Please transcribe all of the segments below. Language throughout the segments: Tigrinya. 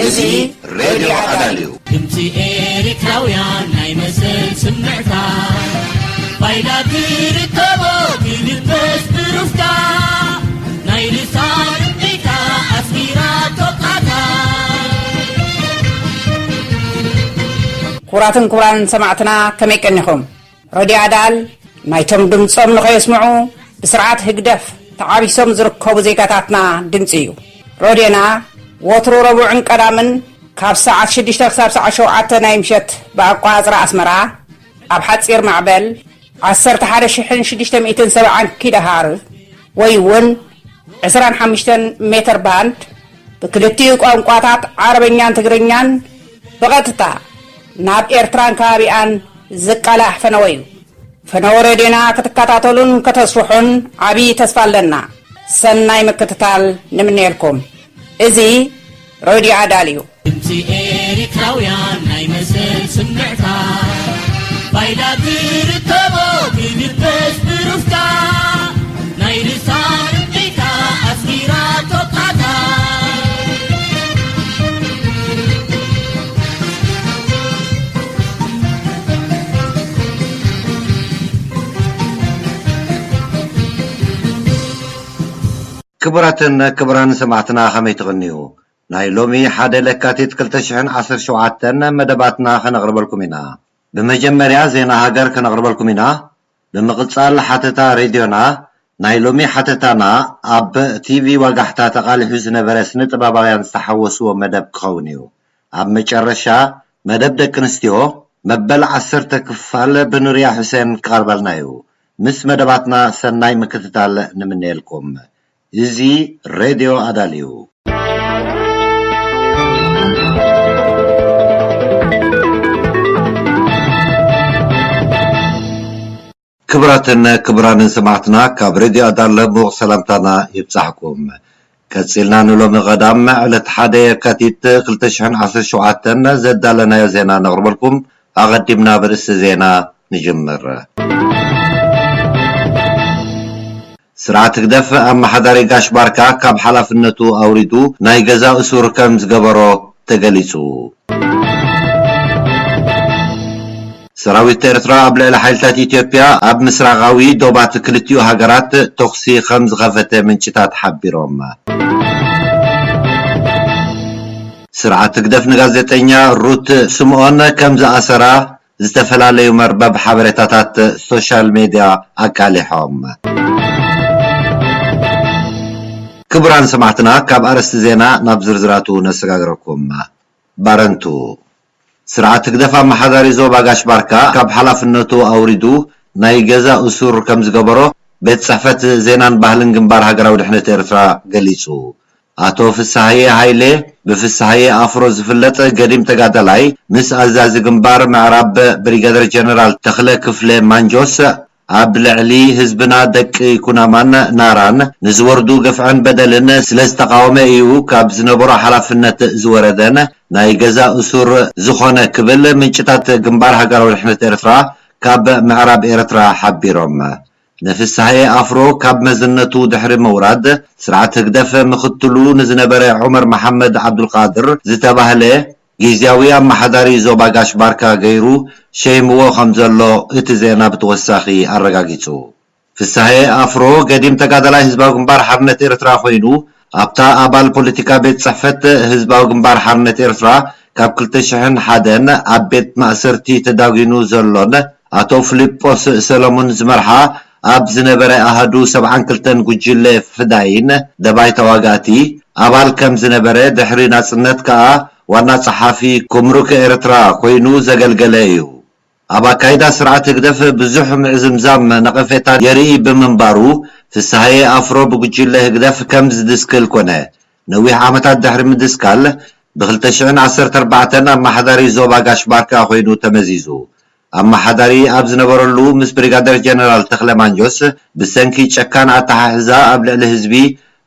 እዚ ሬድዮ ኣዳል እዩ። ድምፂ ኤሪትራውያን ናይ መሰል ስምዕታ፣ ፋይዳ ትርከቦ ትልበስ ብሩፍታ፣ ናይ ልሳን እምቢታ ኣስሚራ ቶቃታ። ክቡራትን ክቡራንን ሰማዕትና፣ ከመይ ቀኒኹም? ረድዮ ኣዳል ናይቶም ድምጾም ንኸየስምዑ ብስርዓት ህግደፍ ተዓቢሶም ዝርከቡ ዜጋታትና ድምጺ እዩ። ረድዮና ወትሩ ረቡዕን ቀዳምን ካብ ሰዓት ሽዱሽተ ክሳብ ሰዓት ሸውዓተ ናይ ምሸት ብኣቋጽራ ኣስመራ ኣብ ሓጺር ማዕበል ዓሰርተ ሓደ ሽሕን ሽዱሽተ ሚእትን ሰብዓን ኪሎ ሃርዝ ወይ እውን ዕስራን ሓሙሽተን ሜተር ባንድ ብክልቲኡ ቋንቋታት ዓረበኛን ትግርኛን ብቐጥታ ናብ ኤርትራን ከባቢኣን ዝቃላሕ ፈነወ እዩ። ፈነወ ሬድዮና ክትከታተሉን ከተስፍሑን ዓብዪ ተስፋ ኣለና። ሰናይ ምክትታል ንምነየልኩም። እዚ ሬድዮ ኣዳል እዩ። ድምፂ ኤሪትራውያን ናይ መሰል ስምዕታ፣ ፋይዳ ትርከቦ ትልበስ ብሩፍታ፣ ናይ ልሳን እምቢታ ኣስሚራ ቶቃታ። ክቡራትን ክቡራን ሰማዕትና፣ ከመይ ትቕንዩ? ናይ ሎሚ ሓደ ለካቲት ክልተ ሽሕን ዓሰርተ ሸውዓተን መደባትና ከነቕርበልኩም ኢና። ብመጀመርያ ዜና ሃገር ከነቕርበልኩም ኢና። ብምቕጻል ሓተታ ሬድዮና፣ ናይ ሎሚ ሓተታና ኣብ ቲቪ ዋጋሕታ ተቓሊሑ ዝነበረ ስነ ጥበባውያን ዝተሓወስዎ መደብ ክኸውን እዩ። ኣብ መጨረሻ መደብ ደቂ ኣንስትዮ መበል ዓሰርተ ክፋል ብኑርያ ሑሴን ክቐርበልና እዩ። ምስ መደባትና ሰናይ ምክትታል ንምነየልኩም። እዚ ሬድዮ ኣዳል እዩ። ክቡራትን ክቡራንን ሰማዕትና፣ ካብ ሬድዮ ኣዳል ምዉቕ ሰላምታና ይብጻሕኩም። ቀጺልና ንሎሚ ቀዳም ዕለት ሓደ የካቲት ክልተ ሽሕን ዓሰርተ ሸውዓተን ዘዳለናዮ ዜና ነቕርበልኩም። ኣቐዲምና ብርእሲ ዜና ንጅምር። ስርዓት ህግደፍ ኣመሓዳሪ ጋሽ ባርካ ካብ ሓላፍነቱ ኣውሪዱ ናይ ገዛ እሱር ከም ዝገበሮ ተገሊጹ። ሰራዊት ኤርትራ ኣብ ልዕሊ ሓይልታት ኢትዮጵያ ኣብ ምስራቓዊ ዶባት ክልቲኡ ሃገራት ተኹሲ ከም ዝኸፈተ ምንጭታት ሓቢሮም። ስርዓት ህግደፍ ንጋዜጠኛ ሩት ስምኦን ከም ዝኣሰራ ዝተፈላለዩ መርበብ ሓበሬታታት ሶሻል ሜድያ ኣቃሊሖም። ክቡራን ሰማዕትና፣ ካብ ኣርእስቲ ዜና ናብ ዝርዝራቱ ነሰጋግረኩም። ባረንቱ፣ ስርዓት ህግደፍ ኣመሓዳሪ ዞባ ጋሽ ባርካ ካብ ሓላፍነቱ ኣውሪዱ ናይ ገዛ እሱር ከም ዝገበሮ ቤት ጽሕፈት ዜናን ባህልን ግንባር ሃገራዊ ድሕነት ኤርትራ ገሊጹ። ኣቶ ፍስሃየ ሃይለ፣ ብፍስሃየ ኣፍሮ ዝፍለጥ ገዲም ተጋዳላይ፣ ምስ ኣዛዚ ግንባር ምዕራብ ብሪጋደር ጀነራል ተኽለ ክፍለ ማንጆስ ኣብ ልዕሊ ህዝብና ደቂ ኩናማን ናራን ንዝወርዱ ግፍዕን በደልን ስለ ዝተቃወመ እዩ ካብ ዝነበሮ ሓላፍነት ዝወረደን ናይ ገዛ እሱር ዝኾነ ክብል ምንጭታት ግንባር ሃገራዊ ድሕነት ኤርትራ ካብ ምዕራብ ኤርትራ ሓቢሮም። ንፍስሃየ ኣፍሮ ካብ መዝነቱ ድሕሪ ምውራድ፣ ስርዓት ህግደፍ ምኽትሉ ንዝነበረ ዑመር መሓመድ ዓብዱልቃድር ዝተባህለ ግዝያዊ ኣመሓዳሪ ዞባ ጋሽ ባርካ ገይሩ ሸይምዎ ከም ዘሎ እቲ ዜና ብተወሳኺ ኣረጋጊጹ። ፍስሃየ ኣፍሮ ገዲም ተጋዳላይ ህዝባዊ ግንባር ሓርነት ኤርትራ ኮይኑ፣ ኣብታ ኣባል ፖለቲካ ቤት ጽሕፈት ህዝባዊ ግንባር ሓርነት ኤርትራ ካብ ክልተ ሽሕን ሓደን ኣብ ቤት ማእሰርቲ ተዳጒኑ ዘሎን ኣቶ ፊሊጶስ ሰለሙን ዝመርሓ ኣብ ዝነበረ ኣሃዱ ሰብዓን ክልተን ጉጅለ ፍዳይን ደባይ ተዋጋእቲ ኣባል ከም ዝነበረ፣ ድሕሪ ናጽነት ከኣ ዋና ጸሓፊ ኩምሩክ ኤርትራ ኮይኑ ዘገልገለ እዩ። ኣብ ኣካይዳ ስርዓት ህግደፍ ብዙሕ ምዕዝምዛም ነቐፌታ የርኢ ብምንባሩ፣ ፍስሃየ ኣፍሮ ብጉጅለ ህግደፍ ከም ዝድስክል ኮነ። ነዊሕ ዓመታት ድሕሪ ምድስካል፣ ብ ክልተ ሽሕን ዓሰርተ ኣርባዕተን ኣመሓዳሪ ዞባ ጋሽ ባርካ ኮይኑ ተመዚዙ። ኣመሓዳሪ ኣብ ዝነበረሉ፣ ምስ ብሪጋደር ጀነራል ተኽለ ማንጆስ ብሰንኪ ጨካን ኣተሓሕዛ ኣብ ልዕሊ ህዝቢ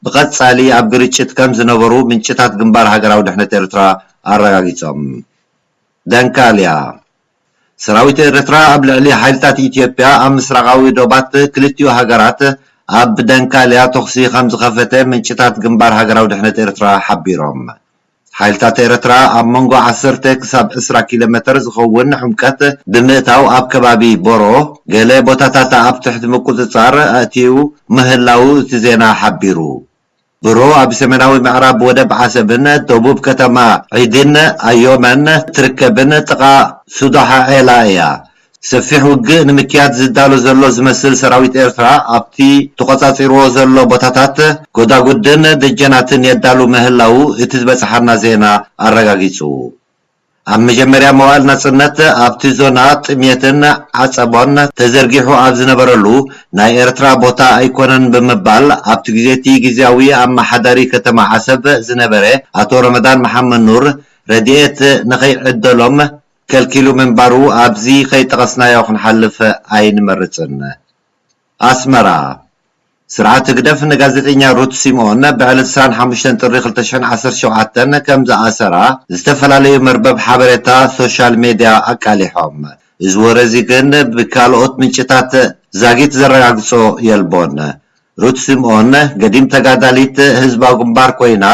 ብቐጻሊ ኣብ ግርጭት ከም ዝነበሩ ምንጭታት ግንባር ሃገራዊ ድሕነት ኤርትራ ኣረጋጊጾም። ደንካልያ፣ ሰራዊት ኤርትራ ኣብ ልዕሊ ሓይልታት ኢትዮጵያ ኣብ ምስራቓዊ ዶባት ክልቲኡ ሃገራት ኣብ ደንካልያ ተኹሲ ከም ዝኸፈተ ምንጭታት ግንባር ሃገራዊ ድሕነት ኤርትራ ሓቢሮም። ሓይልታት ኤርትራ ኣብ መንጎ ዓሰርተ ክሳብ ዕስራ ኪሎ ሜተር ዝኸውን ዕምቀት ብምእታው ኣብ ከባቢ ቦሮ ገለ ቦታታት ኣብ ትሕቲ ምቁጽጻር ኣእትዩ ምህላዉ እቲ ዜና ሓቢሩ። ብሮ ኣብ ሰሜናዊ ምዕራብ ወደብ ዓሰብን ደቡብ ከተማ ዒድን ኣዮመን ትርከብን ጥቓ ሱዳሓ ዔላ እያ። ሰፊሕ ውግእ ንምክያድ ዝዳሎ ዘሎ ዝመስል ሰራዊት ኤርትራ ኣብቲ ተቖጻጺርዎ ዘሎ ቦታታት ጎዳጉድን ደጀናትን የዳሉ ምህላዉ እቲ ዝበጽሓና ዜና ኣረጋጊጹ። ኣብ መጀመርያ መዋእል ናጽነት ኣብቲ ዞና ጥሜትን ዓጸቦን ተዘርጊሑ ኣብ ዝነበረሉ ናይ ኤርትራ ቦታ ኣይኮነን ብምባል ኣብቲ ግዜ እቲ ግዝያዊ ኣመሓዳሪ ከተማ ዓሰብ ዝነበረ ኣቶ ረመዳን መሓመድ ኑር ረድኤት ንኸይዕደሎም ከልኪሉ ምንባሩ ኣብዚ ከይጠቐስናዮ ክንሓልፍ ኣይንመርጽን። ኣስመራ። ስርዓት ህግደፍ ንጋዜጠኛ ሩት ሲምኦን ብዕለት ዕስራን ሓሙሽተን ጥሪ ክልተ ሽሕን ዓሰርተ ሸውዓተን ከም ዝኣሰራ ዝተፈላለዩ መርበብ ሓበሬታ ሶሻል ሜድያ ኣቃሊሖም። እዚ ወረ እዚ ግን ብካልኦት ምንጭታት ዛጊት ዘረጋግጾ የልቦን። ሩት ሲምኦን ገዲም ተጋዳሊት ህዝባዊ ግንባር ኮይና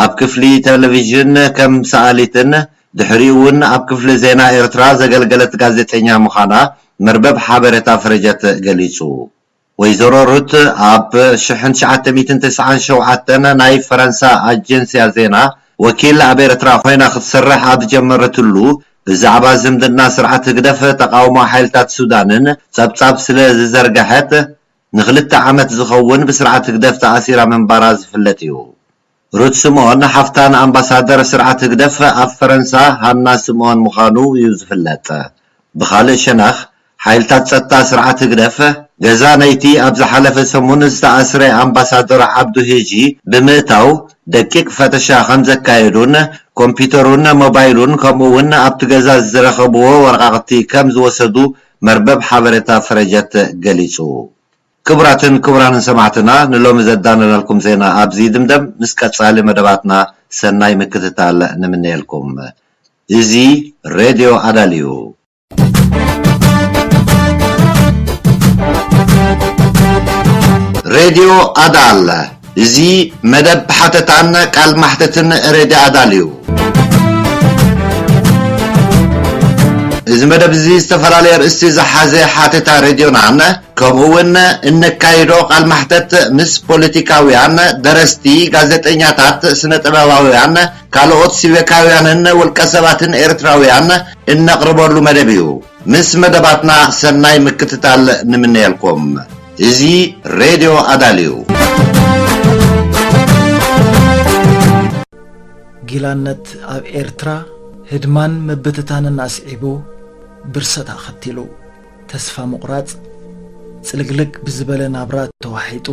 ኣብ ክፍሊ ቴሌቪዥን ከም ሰኣሊትን ድሕሪኡ እውን ኣብ ክፍሊ ዜና ኤርትራ ዘገልገለት ጋዜጠኛ ምዃና መርበብ ሓበሬታ ፍረጀት ገሊጹ። ወይዘሮ ሩት ኣብ ሽሕን ትሽዓተ ሚእትን ተስዓን ሸውዓተን ናይ ፈረንሳ ኣጀንስያ ዜና ወኪል ኣብ ኤርትራ ኮይና ክትሰርሕ ኣብ ዝጀመረትሉ ብዛዕባ ዝምድና ስርዓት ህግደፍ ተቓውሞ ሓይልታት ሱዳንን ጸብጻብ ስለ ዝዘርግሐት ንኽልተ ዓመት ዝኸውን ብስርዓት ህግደፍ ተኣሲራ ምንባራ ዝፍለጥ እዩ። ሩት ስምኦን ሓፍታ ንኣምባሳደር ስርዓት ህግደፍ ኣብ ፈረንሳ ሃና ስምኦን ምዃኑ እዩ ዝፍለጥ። ብኻልእ ሸነኽ፣ ሓይልታት ጸጥታ ስርዓት ህግደፍ ገዛ ናይቲ ኣብ ዝሓለፈ ሰሙን ዝተኣስረ ኣምባሳደር ዓብዱ ሄጂ ብምእታው ደቂቕ ፈተሻ ከም ዘካየዱን ኮምፒውተሩን ሞባይሉን ከምኡ እውን ኣብቲ ገዛ ዝረኸብዎ ወረቓቕቲ ከም ዝወሰዱ መርበብ ሓበሬታ ፍረጀት ገሊጹ። ክቡራትን ክቡራንን ሰማዕትና፣ ንሎሚ ዘዳለናልኩም ዜና ኣብዚ ይድምደም። ምስ ቀጻሊ መደባትና ሰናይ ምክትታል ንምነየልኩም። እዚ ሬድዮ ኣዳል እዩ። ሬድዮ ኣዳል፣ እዚ መደብ ሓተታን ቃል ማሕተትን ሬድዮ ኣዳል እዩ። እዚ መደብ እዚ ዝተፈላለየ ኣርእስቲ ዝሓዘ ሓተታ ሬድዮናን ከምኡ እውን እነካይዶ ቃል ማሕተት ምስ ፖለቲካውያን፣ ደረስቲ፣ ጋዜጠኛታት፣ ስነ ጥበባውያን፣ ካልኦት ሲቪካውያንን ውልቀ ሰባትን ኤርትራውያን እነቕርበሉ መደብ እዩ። ምስ መደባትና ሰናይ ምክትታል ንምነየልኩም። እዚ ሬድዮ ኣዳል እዩ። ጊላነት ኣብ ኤርትራ ህድማን ምብትታንን ኣስዒቡ፣ ብርሰት ኣኸቲሉ፣ ተስፋ ምቑራጽ ጽልግልግ ብዝበለ ናብራ ተዋሒጡ፣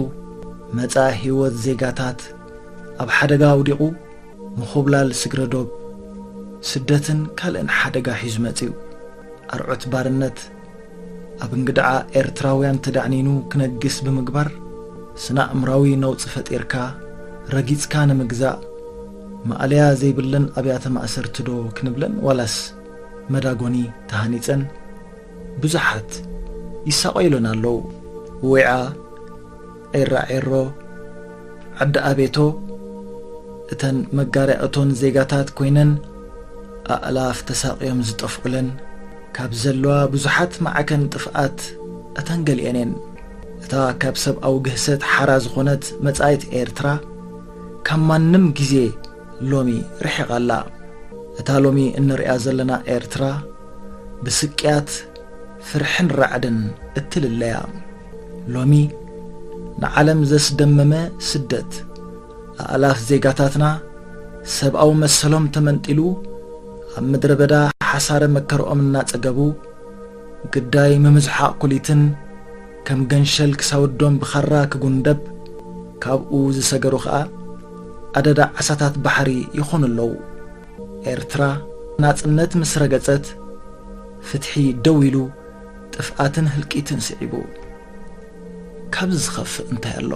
መጻኢ ህይወት ዜጋታት ኣብ ሓደጋ ኣውዲቑ፣ ምኹብላል ስግረ ዶብ፣ ስደትን ካልእን ሓደጋ ሒዙ መጺኡ። ኣርዑት ባርነት ኣብ እንግድዓ ኤርትራውያን ተዳዕኒኑ ክነግስ ብምግባር፣ ስነ ኣእምራዊ ነውጺ ፈጢርካ፣ ረጊጽካ ንምግዛእ፣ ማእለያ ዘይብለን ኣብያተ ማእሰርቲ ዶ ክንብለን ዋላስ መዳጎኒ ተሃኒጸን ብዙሓት ይሳቐዩለን ኣለዉ። ዊዓ፣ ዒራዒሮ፣ ዓዲ ኣቤቶ፣ እተን መጋርያ እቶን ዜጋታት ኮይነን ኣእላፍ ተሳቕዮም ዝጠፍኡለን፣ ካብ ዘለዋ ብዙሓት ማዕከን ጥፍኣት እተን ገሊኤን እየን። እታ ካብ ሰብኣዊ ግህሰት ሓራ ዝኾነት መጻኢት ኤርትራ፣ ካብ ማንም ግዜ ሎሚ ርሒቓ ኣላ። እታ ሎሚ እንርእያ ዘለና ኤርትራ፣ ብስቅያት፣ ፍርሕን ራዕድን እትልለያ። ሎሚ ንዓለም ዘስደመመ ስደት፣ ኣእላፍ ዜጋታትና ሰብኣዊ መሰሎም ተመንጢሉ፣ ኣብ ምድረ በዳ ሓሳረ መከርኦም እናጸገቡ፣ ግዳይ ምምዝሓቕ ኩሊትን ከም ገንሸል ክሳወዶም ብኻራ ክጉንደብ፣ ካብኡ ዝሰገሩ ኸኣ ኣደዳ ዓሳታት ባሕሪ ይኾኑ ኣለዉ። ኤርትራ ናጽነት ምስ ረገጸት፣ ፍትሒ ደው ኢሉ፣ ጥፍኣትን ህልቂትን ስዒቡ። ካብዚ ዝኸፍእ እንታይ ኣሎ?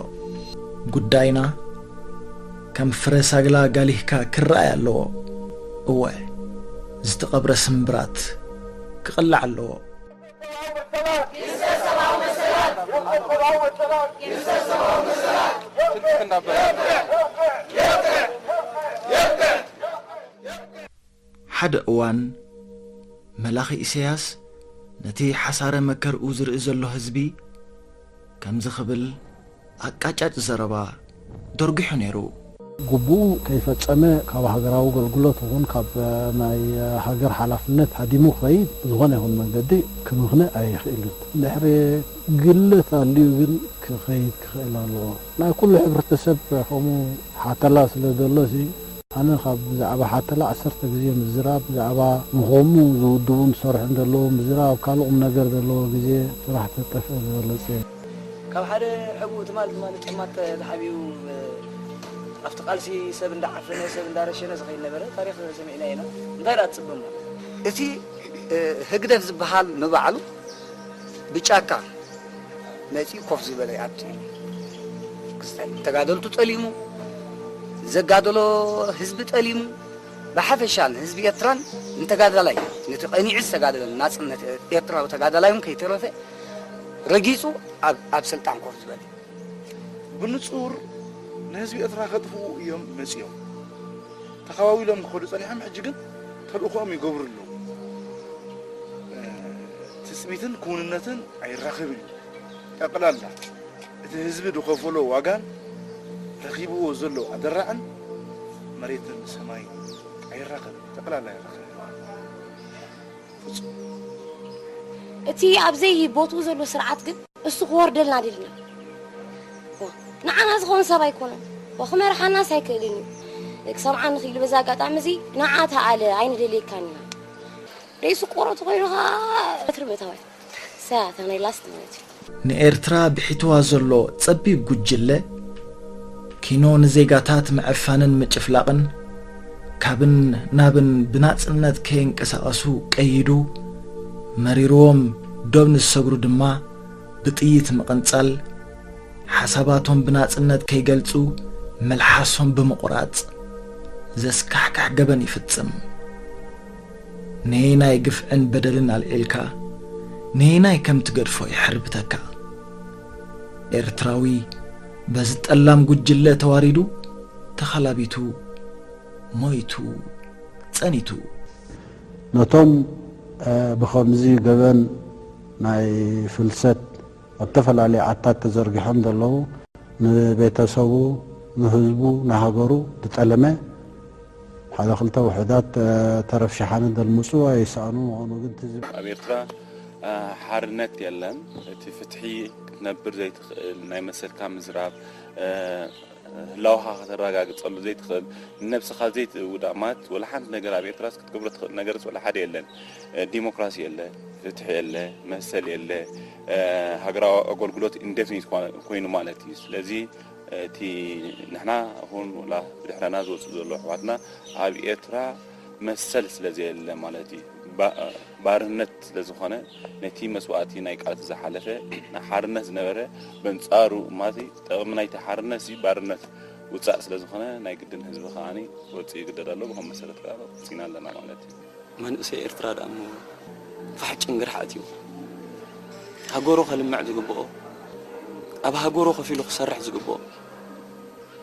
ጉዳይና ከም ፍረ ሳግላ ጋሊህካ ክረኣይ ኣለዎ። እወ፣ ዝተቐብረ ስምብራት ክቕላዕ ኣለዎ። ሓደ እዋን መላኺ ኢሳያስ ነቲ ሓሳረ መከርኡ ዝርኢ ዘሎ ህዝቢ ከምዚ ክብል ኣቃጫጭ ዘረባ ደርጒሑ ነይሩ። ግቡኡ ከይፈጸመ ካብ ሃገራዊ ኣገልግሎት እውን ካብ ናይ ሃገር ሓላፍነት ሃዲሙ ክኸይድ ዝኾነ ይኹን መንገዲ ክምኽነ ኣይኽእልን። ድሕሪ ግለት ኣልዩ ግን ክኸይድ ክኽእል ኣለዎ። ናይ ኩሉ ሕብረተሰብ ከምኡ ሓተላ ስለ ዘሎ ሲ ኣነ ካብ ብዛዕባ ሓተላ ዓሰርተ ግዜ ምዝራብ ብዛዕባ ንኸምኡ ዝውድቡን ዝሰርሑን ዘለዉ ምዝራብ ካብ ካልእ ቁም ነገር ዘለዎ ግዜ ስራሕ ተጠፍአ ዝበለጸ። ካብ ሓደ ሕቡእ ትማል ትማል ጸማት ተሓቢኡ ኣብቲ ቃልሲ ሰብ እንዳዓፈነ ሰብ እንዳረሸነ ዝኸይድ ነበረ ታሪኽ ሰሚዕና ኢና። እንታይ ደኣ ትጽበ እሞ? እቲ ህግደፍ ዝበሃል ንባዕሉ ብጫካ መጺኡ ኮፍ ዝበለ ኣብቲ ክስተን ተጋደልቱ ጠሊሙ ዘጋደሎ ህዝቢ ጠሊሙ ብሓፈሻ ንህዝቢ ኤርትራን ንተጋዳላይ ነቲ ቀኒዑ ዝተጋደለ ናጽነት ኤርትራዊ ተጋዳላይ እውን ከይተረፈ ረጊጹ ኣብ ስልጣን ኮፍ ዝበለ። ብንጹር ንህዝቢ ኤርትራ ከጥፍኡ እዮም መጺኦም። ተኸባቢሎም ክኸዱ ጸኒሖም፣ ሕጂ ግን ተልእኾኦም ይገብሩ ኣለዉ። ትጽቢትን ክውንነትን ኣይራኸብን እዩ። ጠቕላላ እቲ ህዝቢ ዝኸፈሎ ዋጋን ረኺብዎ ዘሎ ኣደራዕን መሬትን ሰማይን ኣይራኸብን። ጠቕላላ ኣይራኸብን። ፍጹም። እቲ ኣብዘይ ቦትኡ ዘሎ ስርዓት ግን እሱ ክወርደልና ደሊና። ንዓና ዝኸውን ሰብ ኣይኮነን። ክመርሓናስ ኣይክእልን እዩ። ክሰምዓኒ ክኢሉ በዚ ኣጋጣሚ እዚ ንዓ ተኣለ ኣይንደልየካን ኢና። ርእሱ ቆሮ ተኾይኑ ኸዓ በትሪ ምእታው እያ። እሳ እያ እታ ናይ ላስት ማለት እዩ። ንኤርትራ ብሒትዋ ዘሎ ጸቢብ ጉጅለ፣ ኪኖ ንዜጋታት ምዕፋንን ምጭፍላቕን፣ ካብን ናብን ብናጽነት ከየንቀሳቐሱ ቀይዱ፣ መሪርዎም ዶብ ንዝሰግሩ ድማ ብጥይት ምቕንጻል፣ ሓሳባቶም ብናጽነት ከይገልጹ መልሓሶም ብምቑራጽ ዘስካሕክሕ ገበን ይፍጽም። ነየናይ ግፍዕን በደልን ኣልዒልካ ነየናይ ከም ትገድፎ ይሕርብተካ። ኤርትራዊ በዚ ጠላም ጉጅለ ተዋሪዱ፣ ተኸላቢቱ፣ ሞይቱ፣ ጸኒቱ። ነቶም ብኸምዚ ገበን ናይ ፍልሰት ኣብ ዝተፈላለየ ዓድታት ተዘርጊሖም ዘለዉ ንቤተሰቡ፣ ንህዝቡ፣ ንሃገሩ ዝጠለመ ሓደ ክልተ ውሑዳት ተረፍ ሸሓነ ዘልምፁ ኣይሰኣኑን ምዃኑ ግን ትዝ ኣብ ኤርትራ ሓርነት የለን። እቲ ፍትሒ ክትነብር ዘይትኽእል፣ ናይ መሰልካ ምዝራብ፣ ህላወኻ ከተረጋግጸሉ ዘይትኽእል፣ ንነብስኻ ዘይትውዳእ ማለት ወላ ሓንቲ ነገር ኣብ ኤርትራስ ክትገብሮ ትኽእል ነገርስ ወላ ሓደ የለን። ዲሞክራሲ የለ፣ ፍትሒ የለ፣ መሰል የለ፣ ሃገራዊ ኣገልግሎት ኢንደፊኒት ኮይኑ ማለት እዩ። ስለዚ እቲ ንሕና ኹን ወላ ብድሕረና ዝወፁ ዘሎ ኣሕዋትና ኣብ ኤርትራ መሰል ስለ ዘየለ ማለት እዩ። ባርነት ስለ ዝኾነ ነቲ መስዋእቲ ናይ ቃልሲ ዝሓለፈ ናይ ሓርነት ዝነበረ በንጻሩ ማለት ጠቕሚ ናይቲ ሓርነት እዚ ባርነት ውጻእ ስለ ዝኾነ ናይ ግድን ህዝቢ ከዓኒ ክወፅእ ይግደድ ኣሎ። ብኸም መሰረት ከዓ ወፂና ኣለና ማለት እዩ። መንእሰይ ኤርትራ ደኣ እሞ ፋሕ ጭንግራሕ ኣትዩ ሃገሩ ከልምዕ ዝግብኦ ኣብ ሃገሩ ከፊሉ ክሰርሕ ዝግብኦ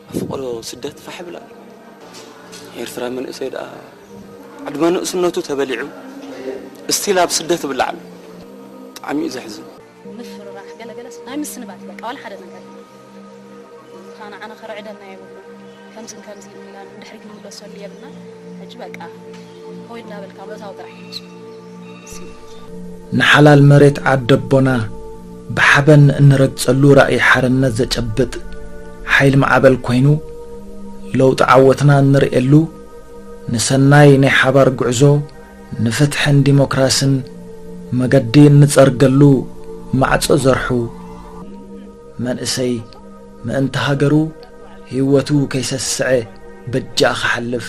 ኣብ ፍቕሮ ስደት ፋሕ ይብል ኣሎ። ኤርትራ መንእሰይ ደኣ ዕድመ ንእስነቱ ተበሊዑ እስቲል ኣብ ስደት ይብላዕ ኣሎ። ብጣዕሚ እዩ ዘሕዝን። ምፍርራሕ ገለገለስ ናይ ምስንባት በቃ ዋላ ሓደ ነገር እዩ። እታ ንዓና ከርዕደና የብሉን። ከምዝን ከምዚ ኢልና ንድሕሪት ንምለሰሉ የብልና። ሕጂ በቃ ሆይ እንዳበልካ ምእታው ጥራሕ ሕጂ። ንሓላል መሬት ዓደቦና ብሓበን እንረግጸሉ ራእይ ሓርነት ዘጨብጥ ሓይሊ ማዕበል ኮይኑ፣ ለውጢ ዓወትና እንርእየሉ፣ ንሰናይ ናይ ሓባር ጉዕዞ ንፍትሕን ዲሞክራስን መገዲ እንጸርገሉ ማዕጾ ዘርሑ፣ መንእሰይ ምእንቲ ሃገሩ ህይወቱ ከይሰስዐ በጃ ክሓልፍ፣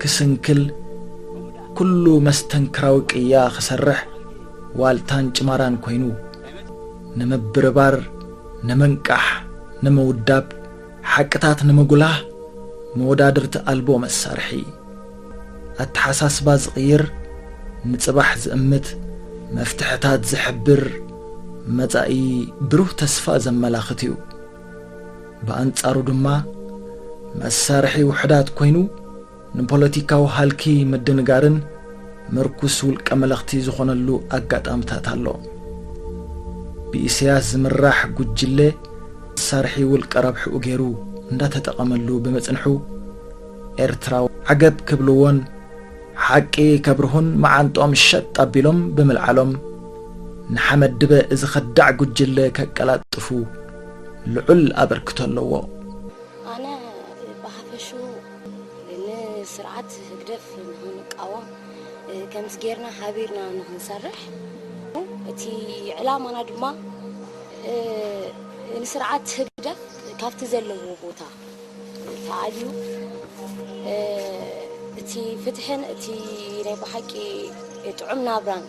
ክስንክል፣ ኩሉ መስተንክራዊ ቅያ ክሰርሕ ዋልታን ጭማራን ኮይኑ፣ ንምብርባር፣ ንምንቃሕ፣ ንምውዳብ፣ ሓቅታት ንምጉላህ መወዳድርቲ ኣልቦ መሳርሒ። ኣተሓሳስባ ዝቕይር፣ ንጽባሕ ዝእምት፣ መፍትሕታት ዝሕብር፣ መጻኢ ብሩህ ተስፋ ዘመላኽት እዩ። ብኣንጻሩ ድማ መሳርሒ ውሑዳት ኮይኑ ንፖለቲካዊ ሃልኪ ምድንጋርን ምርኩስ ውልቀ መለኽቲ ዝኾነሉ ኣጋጣምታት ኣሎ። ብኢሳያስ ዝምራሕ ጉጅለ መሳርሒ ውልቀ ረብሕኡ ገይሩ እንዳተጠቐመሉ ብምጽንሑ፣ ኤርትራዊ ዓገብ ክብልዎን ሓቂ ከብርሁን መዓንጦም ሸጥ ኣቢሎም ብምልዓሎም፣ ንሓመድ ድበ እዚ ከዳዕ ጉጅለ ከቀላጥፉ ልዑል ኣበርክቶ ኣለዎ። ኣነ ብሓፈሽኡ ንስርዓት ህግደፍ ንኽንቃወም፣ ከምዚ ጌርና ሓቢርና ንኽንሰርሕ፣ እቲ ዕላማና ድማ ንስርዓት ህግደፍ ካብቲ ዘለዎ ቦታ ተኣልዩ፣ እቲ ፍትሕን እቲ ናይ ብሓቂ ጥዑም ናብራን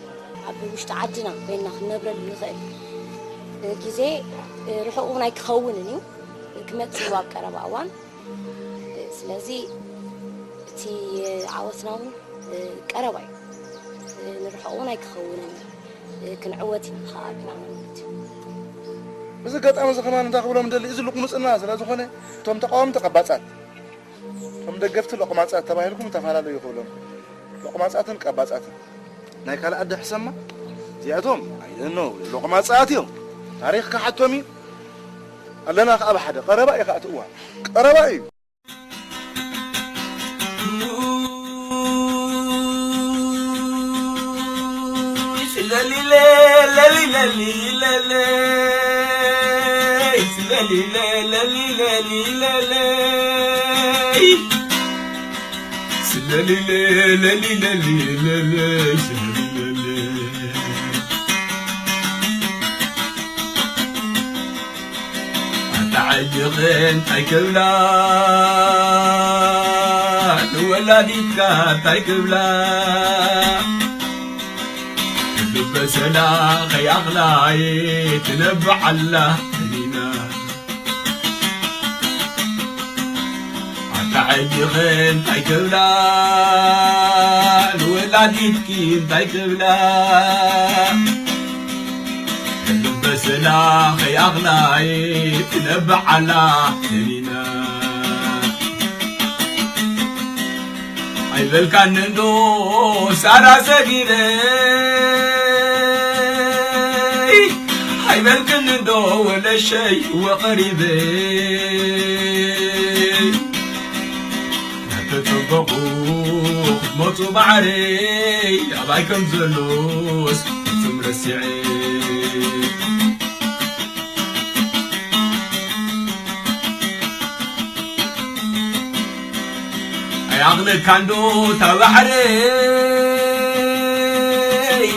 ኣብ ውሽጢ ዓድና ኮይንና ክንነብረሉ ንኽእል ግዜ ርሑቕ እውን ኣይክኸውንን እዩ። ክመጽእ እዩ ኣብ ቀረባ እዋን። ስለዚ እቲ ዓወትና እውን ቀረባ እዩ። ንርሑቕ እውን ኣይክኸውንን እዩ። ክንዕወት ኢና ከዓ ብና ማለት እዩ። እዚ ኣጋጣሚ እዚ ከማን እንታይ ክብሎም እንደሊ፣ እዚ ልቁምጽና ስለ ዝኾነ፣ እቶም ተቃወምቲ ቀባጻት፣ እቶም ደገፍቲ ሎቅማጻት ተባሂልኩም ተፈላለዩ ክብሎም። ሎቅማጻትን ቀባጻትን ናይ ካልእ ዓዲ ሕሰማ። እዚኣቶም ኣይደኖ ሎቅማጻት እዮም። ታሪኽ ክሓቶም እዩ። ኣለና ከዓ ብሓደ ቀረባ እዩ ከዓ እቲ እዋን። ቀረባ እዩ። ኣታ ሕጂ ኸ እንታይ ክብላ? ንወላዲትካ እንታይ ክብላ? ልበሰላ ከይኣኽላ ትነብዓላ መዲና። ኣታ ሕጂ ኸ እንታይ ክብላ? ንወላዲትኪ እንታይ ክብላ? ልበሰላ ከይኣኽላ ትነብዓላ መዲና። ኣይበልካን እንዶ ሳራ ሰጊረ፣ ኣይበልክን እንዶ ወለሸይ ወቐሪበ። እናተጸበቑ ክትመጹ ማዕረይ ኣባይ ከም ዘሎስ ፍጹም ረሲዐ። ኣይኣኽለካንዶ እታ ባሕረይ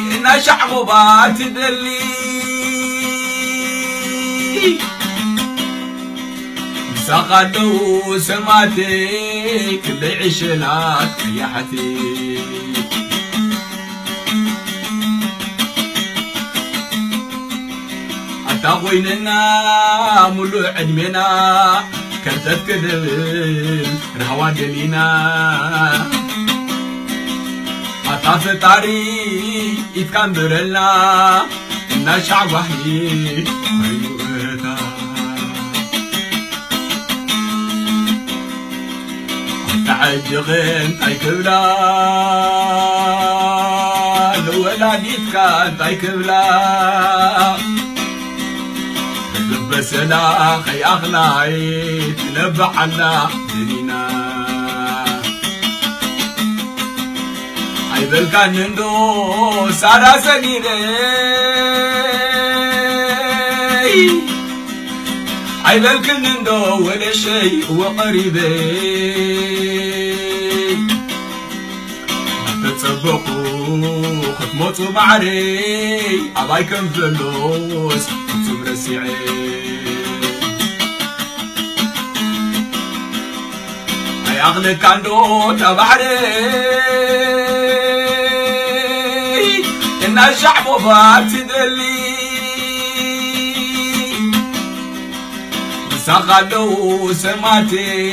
እናሻዕቦባ ትደሊ? ምሳኻ ኣለዉ ሰማእተይ ክንደይ ዕሸላት ቀያሕቲ። ኣታ ኮይንና ሙሉእ ዕድሜና ከርተት ክድብል ራህዋ ደሊና። ኣታ ፈጣሪ ኢትካ እንብረልና እናሻዕ ጓሂ ኮይኑ እታ። ኣታ ሕጂ ኸ እንታይ ክብላ? ንወላዲትካ እንታይ ክብላ? ልበሰላ ከይኣኽላይ ትነብዓላ ደሊና። ኣይበልካን እንዶ ሳራ ሰጊረ፣ ኣይበልክን እንዶ ወለሸይ ወቐሪበይ። እናተጸበቑ ክትመጹ ማዕረይ ኣባይ ከም ዘሎስ ፍጹም ረሲዐ። ኣይኣኽለካ እንዶ እታ ባሕረይ እናሻዕቦባ ትደሊ። ምሳኻ ኣለዉ ሰማእተይ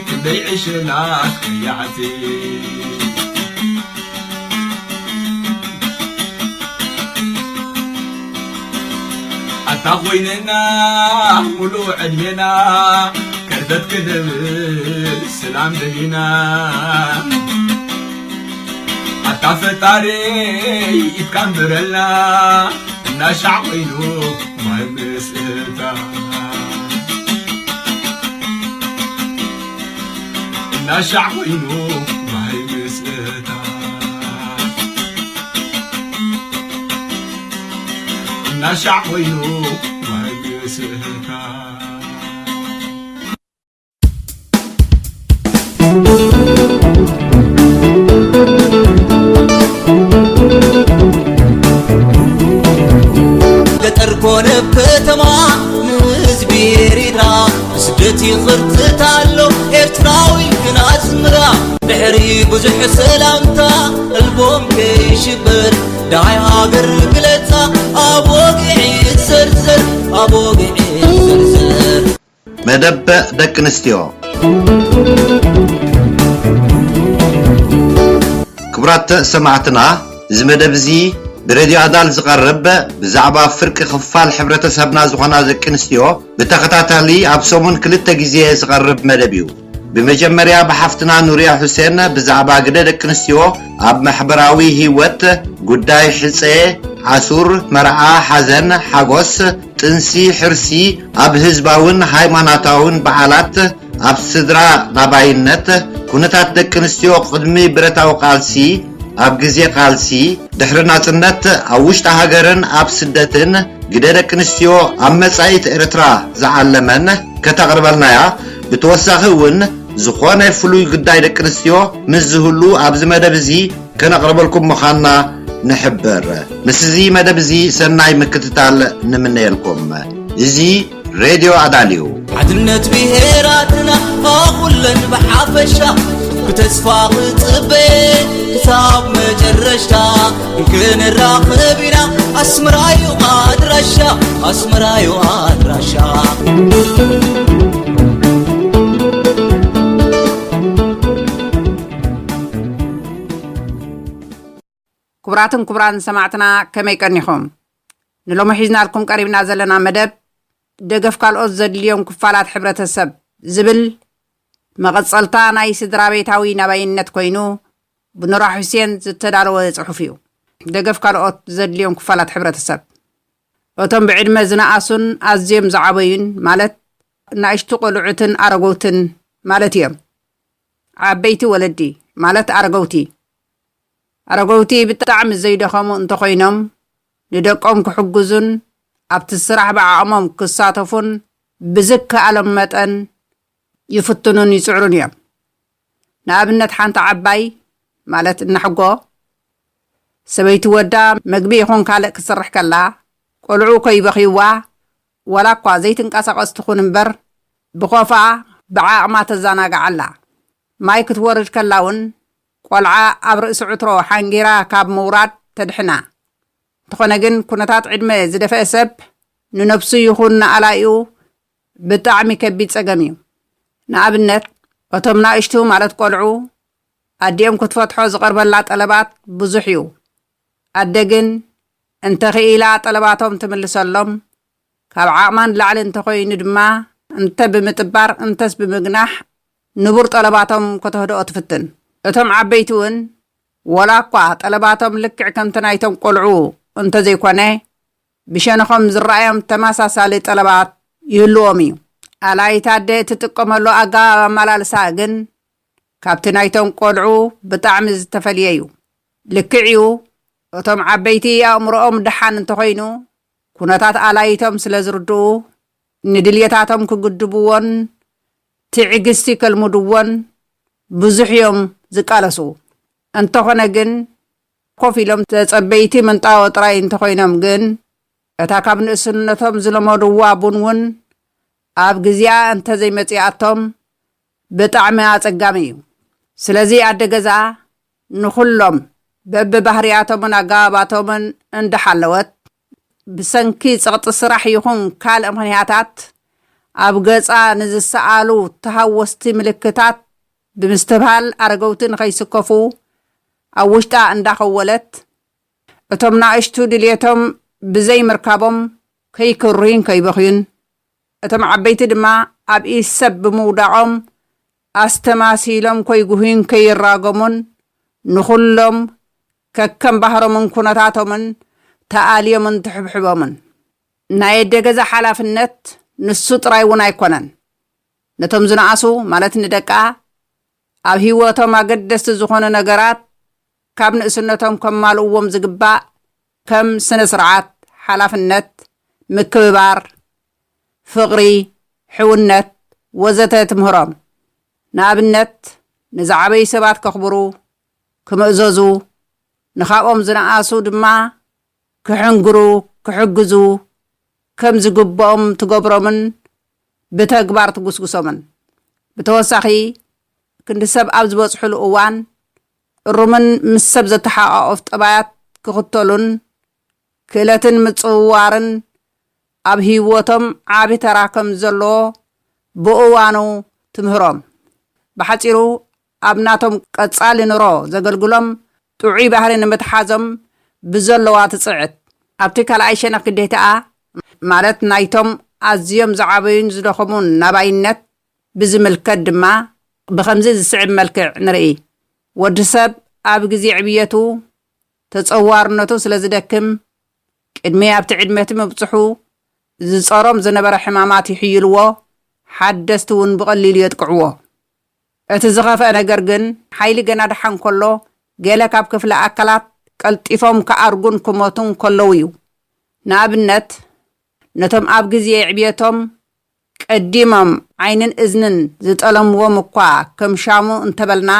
ክንደይ ዕሸላት ቀያሕቲ። ታኾይንና ሙሉእ ዕድሜና ከርተት ክንብል ስላም ደሊና። ኣታ ፈጣሪ ኢድካ ንበረልና። እናሻዕ ኮይኑ ማይ ምስእታ፣ እናሻዕ ኮይኑ ማይ ምስእታ፣ እናሻዕ ኮይኑ ማይ ምስእታ። ገጠር ኮነ ከተማ ንህዝቢ ኤሪትራ ብስደት ይኽርትት ኣሎ ኤርትራዊ ግን ኣስምራ። ድሕሪ ብዙሕ ሰላምታ ኣልቦም ከይሽበር ዳይ ሃገር ግለጻ ኣብ ወግዒ ይዘርዘር ኣብ ወግዒ ይዘርዘር። መደብ ደቂ ኣንስትዮ። ክቡራት ሰማዕትና፣ እዚ መደብ እዚ ብሬድዮ ኣዳል ዝቐርብ ብዛዕባ ፍርቂ ክፋል ሕብረተሰብና ዝኾና ደቂ ኣንስትዮ ብተኸታታሊ ኣብ ሰሙን ክልተ ግዜ ዝቐርብ መደብ እዩ። ብመጀመርያ ብሓፍትና ኑርያ ሑሴን ብዛዕባ ግደ ደቂ ኣንስትዮ ኣብ ማሕበራዊ ህይወት፣ ጉዳይ ሕፀ፣ ዓሱር፣ መርዓ፣ ሓዘን፣ ሓጎስ፣ ጥንሲ፣ ሕርሲ፣ ኣብ ህዝባውን ሃይማኖታውን በዓላት፣ ኣብ ስድራ ናባይነት፣ ኩነታት ደቂ ኣንስትዮ ቅድሚ ብረታዊ ቃልሲ፣ ኣብ ግዜ ቃልሲ፣ ድሕሪ ናጽነት፣ ኣብ ውሽጢ ሃገርን ኣብ ስደትን፣ ግደ ደቂ ኣንስትዮ ኣብ መጻኢት ኤርትራ ዝዓለመን ከተቕርበልናያ። ብተወሳኺ እውን ዝኾነ ፍሉይ ጉዳይ ደቂ ኣንስትዮ ምስ ዝህሉ ኣብዚ መደብ እዚ ከነቕርበልኩም ምዃንና ንሕብር። ምስዚ መደብ እዚ ሰናይ ምክትታል ንምነየልኩም። እዚ ሬድዮ ኣዳል እዩ። ሓድነት ብሄራትና ኻኹለን ብሓፈሻ ብተስፋ ክጽበየ ክሳብ መጨረሽታ ክንራኸብ ኢና ኣስመራዩ ኣድራሻ ኣስመራዩ ኣድራሻ። ክቡራትን ክቡራን ሰማዕትና ከመይ ቀኒኹም? ንሎሚ ሒዝናልኩም ቀሪብና ዘለና መደብ ደገፍ ካልኦት ዘድልዮም ክፋላት ሕብረተሰብ ዝብል መቐጸልታ ናይ ስድራ ቤታዊ ናባይነት ኮይኑ ብኑራ ሑሴን ዝተዳለወ ጽሑፍ እዩ። ደገፍ ካልኦት ዘድልዮም ክፋላት ሕብረተሰብ እቶም ብዕድመ ዝነኣሱን ኣዝዮም ዝዓበዩን ማለት ናእሽቱ ቆልዑትን ኣረጎትን ማለት እዮም። ዓበይቲ ወለዲ ማለት ኣረገውቲ ኣረገውቲ ብጣዕሚ ዘይደኸሙ እንተኾይኖም ንደቆም ክሕግዙን ኣብቲ ስራሕ ብዓቕሞም ክሳተፉን ብዝከኣሎም መጠን ይፍትኑን ይጽዕሩን እዮም። ንኣብነት ሓንቲ ዓባይ ማለት እናሕጎ ሰበይቲ ወዳ መግቢ ይኹን ካልእ ክትሰርሕ ከላ ቆልዑ ከይበኽይዋ ዋላ እኳ ዘይትንቀሳቐስ ትኹን እምበር ብኾፋ ብዓቕማ ተዘናግዓ ኣላ። ማይ ክትወርድ ከላ እውን ቆልዓ ኣብ ርእሲ ዕትሮ ሓንጊራ ካብ ምውራድ ተድሕና። እንተኾነ ግን ኩነታት ዕድመ ዝደፈአ ሰብ ንነብሱ ይኹን ንኣላይኡ ብጣዕሚ ከቢድ ጸገም እዩ። ንኣብነት እቶም ናእሽቱ ማለት ቆልዑ ኣዲኦም ክትፈትሖ ዝቐርበላ ጠለባት ብዙሕ እዩ። ኣደ ግን እንተኽኢላ ጠለባቶም ትምልሰሎም፣ ካብ ዓቕማ ንላዕሊ እንተኾይኑ ድማ እንተ ብምጥባር እንተስ ብምግናሕ ንቡር ጠለባቶም ከተህድኦ ትፍትን። እቶም ዓበይቲ እውን ወላ እኳ ጠለባቶም ልክዕ ከምቲ ናይቶም ቆልዑ እንተዘይኮነ ብሸነኾም ዝረኣዮም ተመሳሳሊ ጠለባት ይህልዎም እዩ። ኣላይት ኣደ እትጥቀመሉ ኣገባብ ኣመላልሳ ግን ካብቲ ናይቶም ቆልዑ ብጣዕሚ ዝተፈልየ እዩ። ልክዕ እዩ፣ እቶም ዓበይቲ ኣእምሮኦም ደሓን እንተኾይኑ ኩነታት ኣላይቶም ስለ ዝርድኡ ንድልየታቶም ክግድብዎን ትዕግስቲ ከልምድዎን ብዙሕ እዮም ዝቃለሱ። እንተኾነ ግን ኮፍ ኢሎም ተጸበይቲ ምንጣዎ ጥራይ እንተኾይኖም ግን እታ ካብ ንእስነቶም ዝለመድዋ ቡን እውን ኣብ ግዜኣ እንተዘይመጺኣቶም ብጣዕሚ ኣጸጋሚ እዩ። ስለዚ ኣደ ገዛ ንኹሎም በብባህርያቶምን ኣገባባቶምን እንዳሓለወት ብሰንኪ ጸቕጢ ስራሕ ይኹን ካልእ ምኽንያታት ኣብ ገጻ ንዝሰኣሉ ተሃወስቲ ምልክታት ብምስትብሃል ኣረገውቲ ንኸይስከፉ ኣብ ውሽጣ እንዳኸወለት እቶም ናእሽቱ ድልየቶም ብዘይምርካቦም ከይክሩይን ከይበኽዩን፣ እቶም ዓበይቲ ድማ ኣብ ኢድ ሰብ ብምውዳቖም ኣስተማሲሎም ከይጉህዩን ከይራገሙን፣ ንኹሎም ከከም ባህሮምን ኩነታቶምን ተኣልዮምን ትሕብሕቦምን። ናይ ኣደ ገዛ ሓላፍነት ንሱ ጥራይ እውን ኣይኮነን። ነቶም ዝነኣሱ፣ ማለት ንደቃ፣ ኣብ ህይወቶም ኣገደስቲ ዝኾኑ ነገራት ካብ ንእስነቶም ከማልእዎም ዝግባእ፣ ከም ስነ ስርዓት፣ ሓላፍነት፣ ምክብባር፣ ፍቕሪ፣ ሕውነት፣ ወዘተ ትምህሮም። ንኣብነት፣ ንዝዓበዩ ሰባት ከኽብሩ፣ ክምእዘዙ፣ ንኻብኦም ዝነኣሱ ድማ ክሕንግሩ፣ ክሕግዙ ከም ዝግብኦም ትገብሮምን ብተግባር ትጉስጉሶምን። ብተወሳኺ፣ ክንዲ ሰብ ኣብ ዝበጽሕሉ እዋን እሩምን ምስ ሰብ ዘተሓቋቑፍ ጠባያት ክኽተሉን ክእለትን ምጽውዋርን ኣብ ህይወቶም ዓቢ ተራ ከም ዘለዎ ብእዋኑ ትምህሮም። ብሓጺሩ፣ ኣብ ናቶም ቀጻሊ ኑሮ ዘገልግሎም ጥዑይ ባህሪ ንምትሓዞም ብዘለዋ ትጽዕት። ኣብቲ ካልኣይ ሸነኽ ግዴታኣ፣ ማለት ናይቶም ኣዝዮም ዝዓበዩን ዝደኸሙን ናባይነት ብዝምልከት ድማ ብኸምዚ ዝስዕብ መልክዕ ንርኢ። ወዲ ሰብ ኣብ ግዜ ዕብየቱ ተጸዋርነቱ ስለ ዝደክም፣ ቅድሚ ኣብቲ ዕድመ እቲ ምብጽሑ ዝጸሮም ዝነበረ ሕማማት ይሕይልዎ፣ ሓደስቲ እውን ብቐሊሉ የጥቅዕዎ። እቲ ዝኸፍአ ነገር ግን፣ ሓይሊ ገና ደሓን ከሎ፣ ገለ ካብ ክፍለ ኣካላት ቀልጢፎም ክኣርጉን ክሞቱን ከለዉ እዩ። ንኣብነት፣ ነቶም ኣብ ግዜ ዕብየቶም ቀዲሞም ዓይንን እዝንን ዝጠለምዎም እኳ ከም ሻሙ እንተበልና፣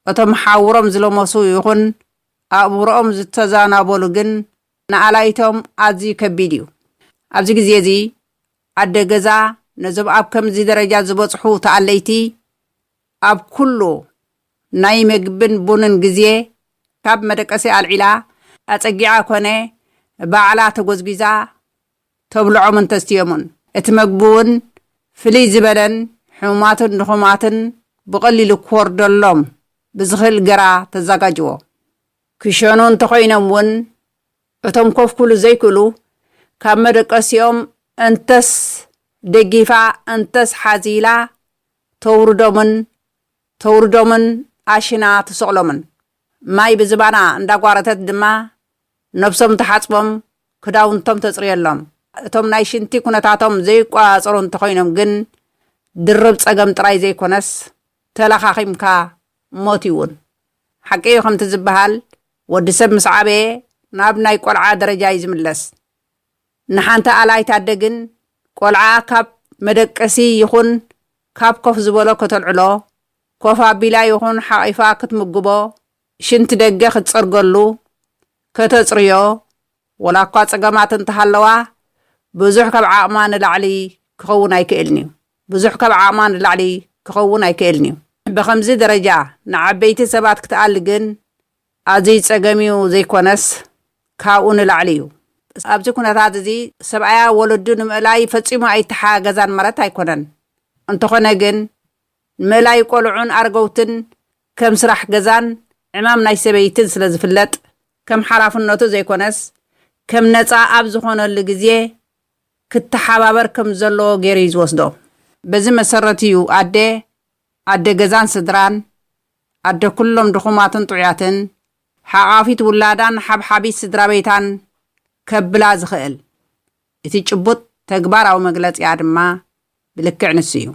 እቶም ሓውሮም ዝለመሱ ይኹን ኣእምሮኦም ዝተዛናበሉ ግን ንኣላይቶም ኣዝዩ ከቢድ እዩ። ኣብዚ ግዜ እዚ ኣደ ገዛ ነዞም ኣብ ከምዚ ደረጃ ዝበጽሑ ተኣለይቲ ኣብ ኩሉ ናይ መግብን ቡንን ግዜ ካብ መደቀሲ ኣልዒላ ኣጸጊዓ ኮነ ባዕላ ተጎዝጒዛ ተብልዖምን ተስትዮምን። እቲ መግቢ እውን ፍልይ ዝበለን ሕሙማትን ድኹማትን ብቐሊሉ ክወርደሎም ብዝኽእል ገራ ተዘጋጅዎ። ክሸኑ እንተኾይኖም እውን እቶም ኮፍ ክብሉ ዘይክእሉ ካብ መደቀሲኦም እንተስ ደጊፋ እንተስ ሓዚላ ተውርዶምን ተውርዶምን ኣሽና ትስቕሎምን። ማይ ብዝባና እንዳጓረተት ድማ ነብሶም ትሓጽቦም፣ ክዳውንቶም ተጽርየሎም። እቶም ናይ ሽንቲ ኩነታቶም ዘይቆጻጸሩ እንተኾይኖም ግን ድርብ ጸገም ጥራይ ዘይኮነስ ተለኻኺምካ ሞት እዩ እውን። ሓቂ እዩ ከምቲ ዝበሃል ወዲ ሰብ ምስ ዓበየ ናብ ናይ ቆልዓ ደረጃ እዩ ዝምለስ። ንሓንቲ ኣላይት ኣደ ግን ቆልዓ ካብ መደቀሲ ይኹን ካብ ኮፍ ዝበሎ ከተልዕሎ፣ ኮፍ ኣቢላ ይኹን ሓቒፋ ክትምግቦ፣ ሽንቲ ደገ ክትጸርገሉ፣ ከተጽርዮ፣ ወላ እኳ ጸገማት እንተሃለዋ፣ ብዙሕ ካብ ዓቕማ ንላዕሊ ክኸውን ኣይክእልን እዩ። ብዙሕ ካብ ዓቕማ ንላዕሊ ክኸውን ኣይክእልን እዩ። ብኸምዚ ደረጃ ንዓበይቲ ሰባት ክትኣሊ ግን ኣዝዩ ጸገም እዩ ዘይኮነስ፣ ካብኡ ንላዕሊ እዩ። ኣብዚ ኩነታት እዚ ሰብኣያ ወለዱ ንምእላይ ፈጺሙ ኣይተሓጋገዛን ማለት ኣይኮነን። እንተኾነ ግን፣ ንምእላይ ቆልዑን ኣረገውትን ከም ስራሕ ገዛን ዕማም ናይ ሰበይትን ስለ ዝፍለጥ፣ ከም ሓላፍነቱ ዘይኮነስ፣ ከም ነጻ ኣብ ዝኾነሉ ግዜ ክተሓባበር ከም ዘለዎ ገይሩ እዩ ዝወስዶ። በዚ መሰረት እዩ ኣደ፣ ኣደ ገዛን ስድራን፣ ኣደ ኩሎም ድኹማትን ጥዑያትን፣ ሓቋፊት ውላዳን ሓብሓቢት ስድራ ቤታን ከብላ ዝኽእል። እቲ ጭቡጥ ተግባራዊ መግለጺኣ ድማ ብልክዕ ንሱ እዩ።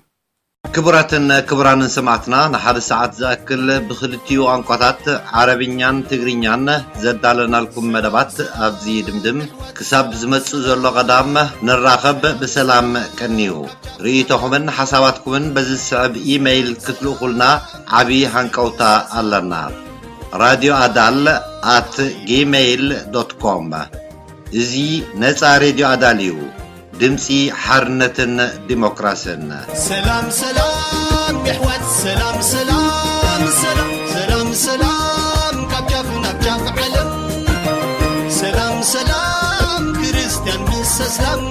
ክቡራትን ክቡራንን ሰማዕትና፣ ንሓደ ሰዓት ዝኣክል ብኽልቲኡ ቋንቋታት ዓረብኛን ትግርኛን ዘዳለናልኩም መደባት ኣብዚ ድምድም። ክሳብ ዝመጽእ ዘሎ ቀዳም ንራኸብ፣ ብሰላም ቀንዩ። ርእይቶኹምን ሓሳባትኩምን በዚ ዝስዕብ ኢመይል ክትልእኹልና ዓቢ ሃንቀውታ ኣለና። ራድዮ ኣዳል ኣት ጂመይል ዶት ኮም። እዚ ነጻ ሬድዮ ኣዳል እዩ። ድምጺ ሓርነትን ዲሞክራስን። ሰላም ሰላም የሕዋት፣ ሰላም ሰላም ሰላም፣ ሰላም ሰላም ካብ ጫፍ ናብ ጫፍ ዓለም፣ ሰላም ሰላም ክርስትያን ምስ ኣስላም፣